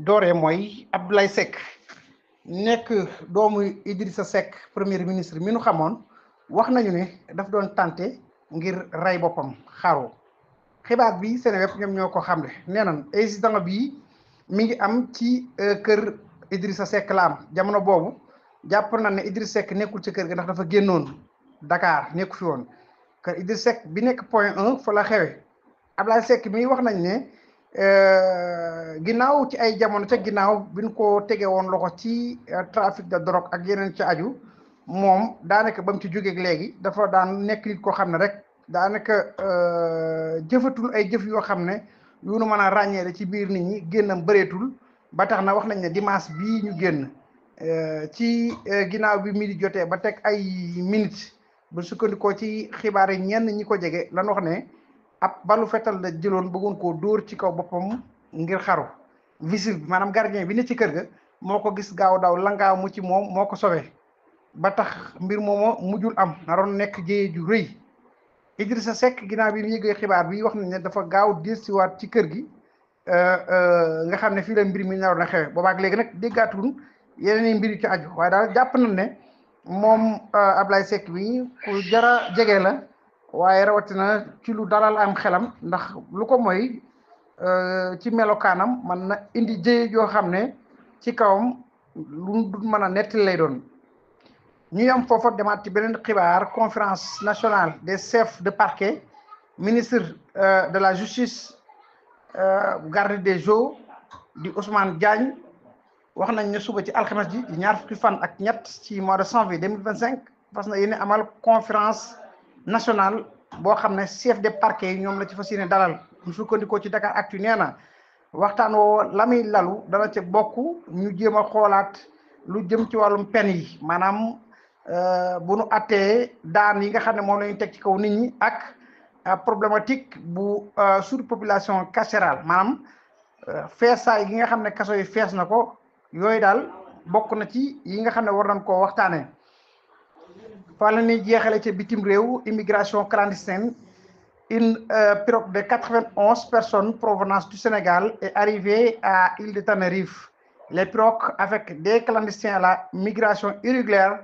dooree mooy Abdoulaye Seck nekk doomu Idrissa Seck premier ministre mi nu xamoon wax nañu ne daf doon tenté ngir rey boppam xaru xibaar bi Seneweb ñoom ñoo ko xamle nee nañ incident bi mi ngi am ci kër Idrissa Seck la am jamono boobu jàpp na ne Idrissa Seck nekkul ci kër ga ndax dafa génnoon Dakar nekku fi woon kër Idrissa Seck bi nekk Point 1 fa la xewe Abdoulaye Seck mi wax nañ ne ginnaaw ci ay jamono ca ginnaaw biñ ko tege woon loxo ci trafic de drogue ak yeneen ci aju moom daanaka ba mu ci jógeeg léegi dafa daan nekk nit koo xam ne rek daanaka jëfatul ay jëf yoo xam ne yu nu mën a ràññeele ci biir nit ñi génnam bëreetul ba tax na wax nañ ne dimanche bii ñu génn ci ginnaaw bi midi jotee ba teg ay minutes bu sukkandikoo ci xibaar yi ñenn ñi ko jege lan wax ne ab balu fetal la jëloon bëggoon koo dóor ci kaw boppam ngir xaru visite bi maanaam gardien bi ne ci kër ga moo ko gis gaaw daw langaaw mu ci moom moo ko sauvé ba tax mbir moomo mujjul am naroon nekk jéye ju rëy Idrissa Seck ginnaaw bi ñu yëgee xibaar bi wax nañ ne dafa gaaw dellusiwaat ci kër gi nga xam ne fii la mbir mi naroon a xewe boobaak léegi nag déggaatuñ yeneen i mbir yu ci aju waaye daal jàpp nañ ne moom Abdoulaye Seck bi ku jara jege la waaye rawatina ci lu dalal am xelam ndax lu ko mooy ci melokaanam man na indi jëye joo xam ne ci kawam lu du mën a nettali lay doon ñu am foofa demaat ci beneen xibaar conférence nationale des chefs de parquet ministre de la justice garde des Sceaux di Ousmane Diagne wax nañ ne suba ci alxames ji di ñaar fukki fan ak ñett ci mois de janvier 2025 fas na yéene amal conférence nationale boo xam ne chef de parquet yi ñoom la ci fas yéene dalal ñu sukkandikoo ci Dakaractu nee na waxtaan woo la muy lalu dana ca bokk ñu jéem a xoolaat lu jëm ci wàllum pen yi maanaam bu nu attee daan yi nga xam ne moom la ñu teg ci kaw nit ñi ak problématique bu surpopulation carcérale maanaam feesaay gi nga xam ne kaso yi fees na ko yooyu daal bokk na ci yi nga xam ne war nañ koo waxtaanee. fa la ñuy jeexale ca bitim réew immigration clandestine une pirogue de 91 personnes provenance du Sénégal est arrivée à Île de Tenerife. Les pirogues avec des clandestins à la migration irrégulière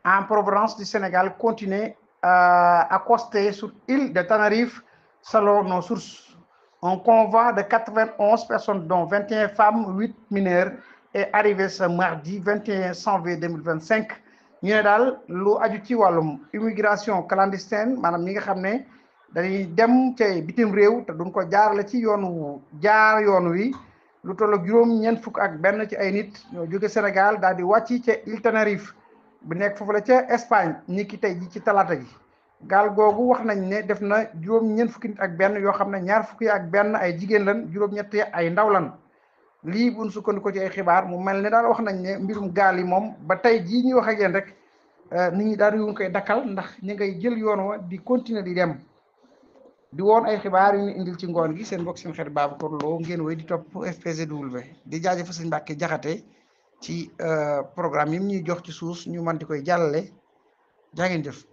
en provenance du Sénégal continuent à accoster sur Île de Tenerife selon nos sources. Un convoi de 91 personnes dont 21 femmes, 8 mineurs est arrivé ce mardi 21 janvier 2025. ñu ne daal lu aju ci wàllum immigration clandestine maanaam ñi nga xam ne dañuy dem ca bitim réew te duñ ko jaarale ci yoon wi lu toll ak juróom-ñeent fukk ak benn ci ay nit ñoo jóge Sénégal daal di wàcc ca Île Tenerife bi nekk foofu la ca Espagne ni ki tey ji ci talaata gi gaal googu wax nañ ne def na juróom-ñeent fukki nit ak benn yoo xam ne ñaar fukki ak benn ay jigéen lan juróom-ñett ay ndaw lan lii buñ sukkandiku ci ay xibaar mu mel ne daal wax nañ ne mbirum gaal yi moom ba tey jii ñuy wax ak yéen rek nit ñi daal di koy dakkal ndax ñi ngay jël yoon wa di continuer di dem di woon ay xibaar yu ñu indil ci ngoon gi seen mbokk seen xarit Babacar Lo ngeen wéy di topp FPGW di jaajëfal sëñ Mbàkke Jaxate ci programme yi ñuy jox ci suus ñu mën di koy jàllale jaa ngeen jëf.